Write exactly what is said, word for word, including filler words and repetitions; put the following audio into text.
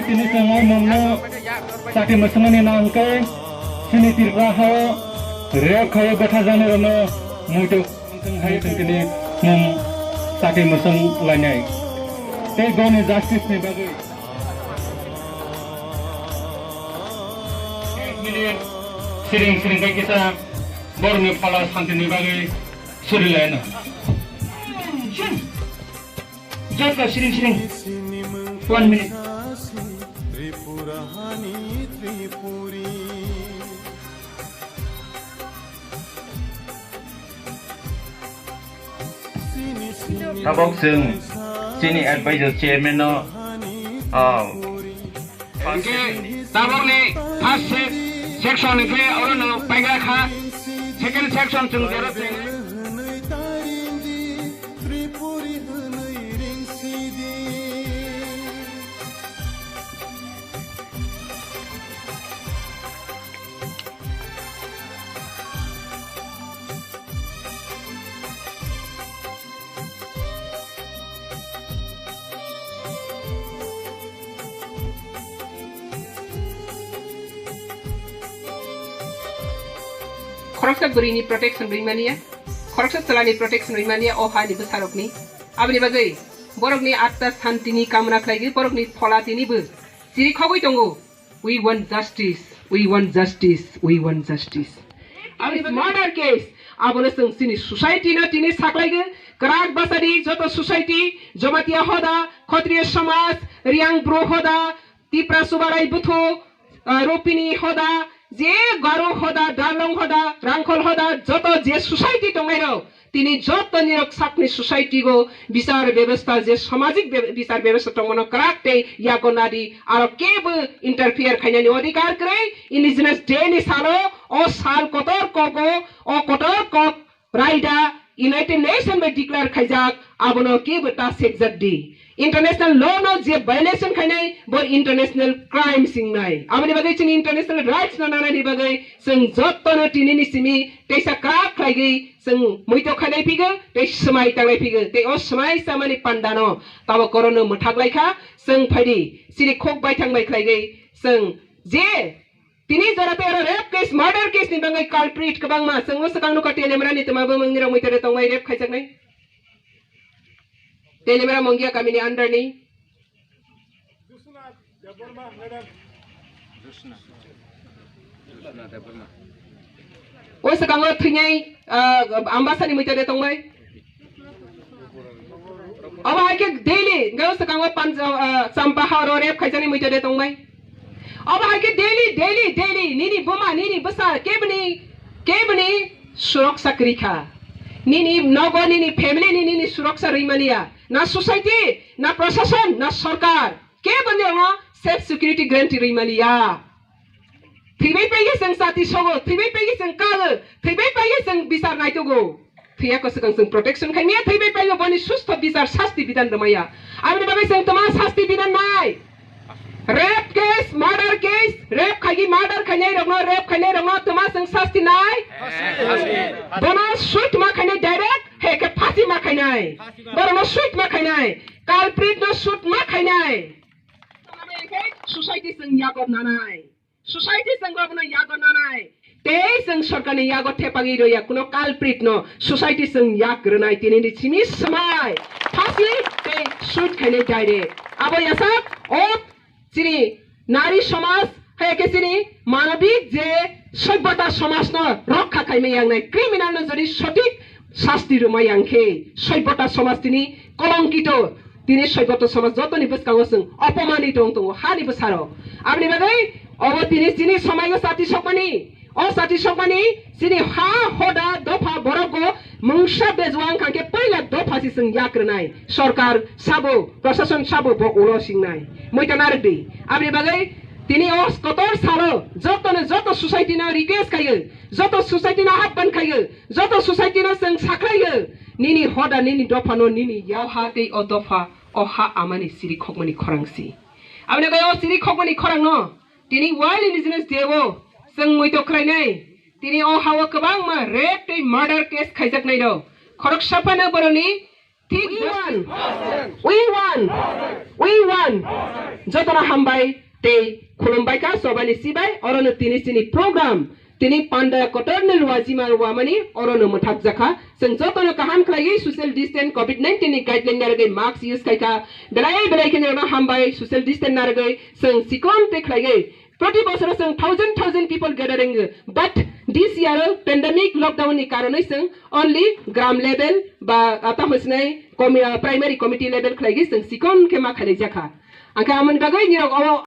Tini chwng o mungno chati mwswngmani nangkhe chini Tripura hao rep khaio betha jani rokno muitu hai chwng tini mung chati mwswng lainai. Tei boni justice ni bagwi ek minute siring siring bai kisa borokni phala santini bagwi suri laino. Joto siring siring. One minute. Tabok chwng chini advisor chairman no, ah, Hingke tabokni first se-, section hingke oro no paikha kha, second section chwng jero chwng. Khoroksa bwrwini protection rwi manya, khoroksa chwlani protection rwi manya o hani bwsarokni. Aboni bagwi borokni atma santini kamna khlaigwi borokni phola tini bw chirikhogwi tongo. We want justice, we want justice, we want justice. Aboni murder case, abono chwng chini society no tini saklaigwi, kwrak bwsadi joto society, Jamatia hoda, Khotriya samaj, Riyang bru hoda, Tipra Subarai buthu, ah, Rupini hoda, je Garo hoda, Darlong hoda, Rangkhol hoda, joto je society tongnai rok, tini joto nirok sakni society go bichar bebostha je samajik be-, bichar bebostha tongmano kwrak tei yago nadi aro kebo interfere khainani odhikar kwrwi indigenous day ni salo o sal kotor kogo o kotor kok raida United Nation bai declare khaijak abono kebo ta sekjak di. International law no je violation khainai bo international crime singnai. Aboni bagwi chini international rights no nanani bagwi chwng jotto no tini ni simi teisa kwrak khlaigwi chwng muito khainai phigo tei swmai tangnai phigo tei o swmai chamani panda no tabo korono mwthak laikha chwng phaidi chini khok baithang bai khlaigwi chwng je tini jora tei oro rape case, murder case ni bagwi culprit kwbangma chwng o swkang nukha Telemra ni twma bumung ni rok muito de tongbai rape khaijaknai. Telemra Mongia kamini under ni. O swkango thwinai, ah, Ambasani muita de tongbai. Obo hai khe daily, hwnkhe o swkango Panja-, ah, Champa ha oro rape khaijani muita de tongbai. Obo hai khe daily, daily, daily, nini buma, nini bwsa, kebni, kebni suroksa kwrwi kha. Nini nogo, nini family ni, nini suroksa rwi maliya. Na society, na prashasan, na sarkar. Kebo ni oro self security guarantee rwi maliya. Thwibai paigwi chwng chati sogo, thwibai paigwi chwng kago, thwibai paigwi chwng bichar naitogo. Thwiya ko swkang chwng protection khai maya, thwibai paigwi boni sustho bichar sasti bidan rwmaya. Aboni bagwi chwng tma sasti bidan nai? Rape case, murder case, rape khaigwi murder khainai rokno, rape khainai rokno tma chwng sasti nai? Bono sui tma khainai direct, he khe phasi ma khainai. Borokno sui tma khainai. Culprit no shoot ma khainai. Society chwng yago nanai. Society chwng rokno yago nanai. Tei chwng sorkarni yago thepagwi roya kuno culprit no society chwng yak rwnai tini ni simi swmai. Phasi tei shoot khainai direct. Abo yasak o chini nari somaj, hai khe chini manobik je soibota somajno rokha khaima yangnai criminal no jodi sotik sasti rwma yang khe soibota somaj tini kolongkito, tini soibota somaj jotoni bwskango chwng opomani tong tongo hani bwsarok. Aboni bagwi obo tini chini somaio chati sokmani, o chati sokmani chini ha hoda dopha borokgo mungsa bejwang kha khe puila dopha si chwng yak rwnai. Sorkar sabo, prashasan sabo bo ulo singnai. Muita narwkdi. Aboni bagwi tini o kotor salo jotono joto society no request khaio, joto society no ahban khaio, joto society no chwng sakhlaio. Nini hoda, nini dopha no, nini ya ha tei o dopha, o ha amani siri khokmani khorang si. Aboni bagwi o siri khokmani khorang no tini World Indigenous Day o chwng muito khwlainai. Tini o ha o kwbangma rape tei murder case khaijaknai rok. Khoroksa phano boroni Thik justice. We want, we want, we want. Jotono hambai tei khulumbai kha sobani sibai, orono tini chini program, tini panda kotorni luajima wamani orono mwthak jakha. Chwng jotono kaham khlaiwi social distance covid nineteen ni guideline narwgwi mask use khaikha. Belai belai kheno no hambai social distance narwgwi chwng sikon tei khlaiwi Proti bosoro chwng thousand thousand people gathering, but this year pandemic lockdown ni karonwi chwng only gram level ba ata hwsnai komi-, ah, primary committee level khlaigwi chwng sikon khe ma khlaijakha. Angkhe amoni bagwi nirok obo